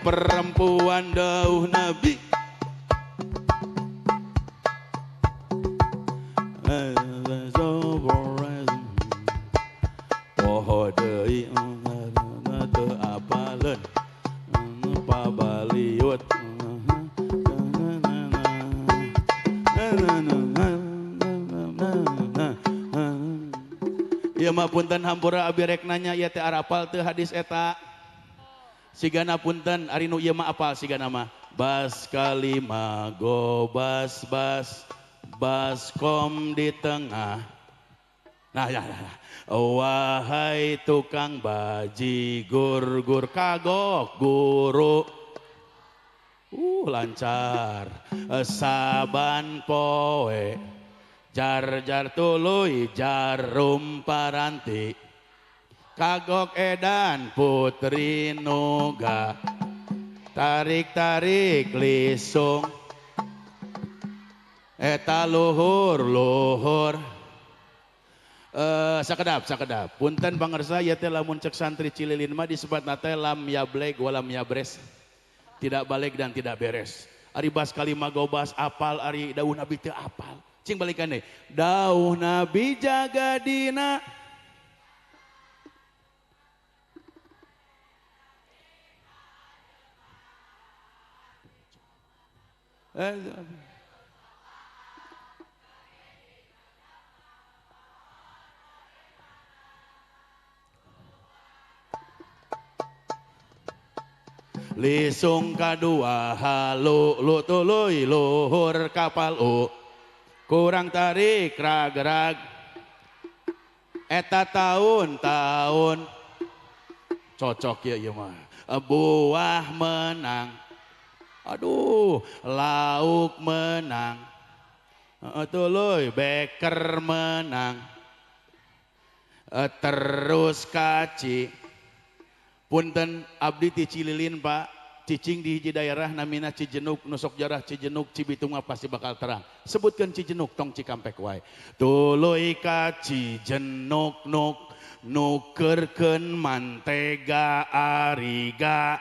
Perempuan dauh Nabi. Poho deui teu apaleun pabaliut. Ieu mah punten hampura abi rek nanya ieu teh arapal teu hadis eta. Sigana punten ari nu ieu mah apal sigana mah. Bas kalima go bas bas baskom di tengah. Nah ya, ya. Wahai tukang bajigur gur kagok guru. Lancar. Saban poe jar jar tuluy jarum paranti. Kagok edan putri nuga. Tarik tarik lisung. Eta luhur luhur. Sakedap sakedap. Punten pangersa ieu teh lamun cek santri Cililin mah disebutna teh lam yableg walam yabres. Tidak balik dan tidak beres. Ari bas kalima gobas apal ari dauh Nabi teu apal. Cing balikan deh. Dauh Nabi jaga dina. Lisung kadua halu lu tuluy luhur kapal u kurang tarik rag rag eta tahun tahun cocok ya ieu mah buah menang aduh lauk menang tuluy beker menang terus kaci. Punten abdi ti Cililin Pak, cicing di hiji daerah namina Cijenuk, nusok jarah Cijenuk, Cibitung mah pasti bakal terang. Sebutkan Cijenuk tong Cikampek wae. Tuluy ka Cijenuk nuk nukerkeun mantega ariga.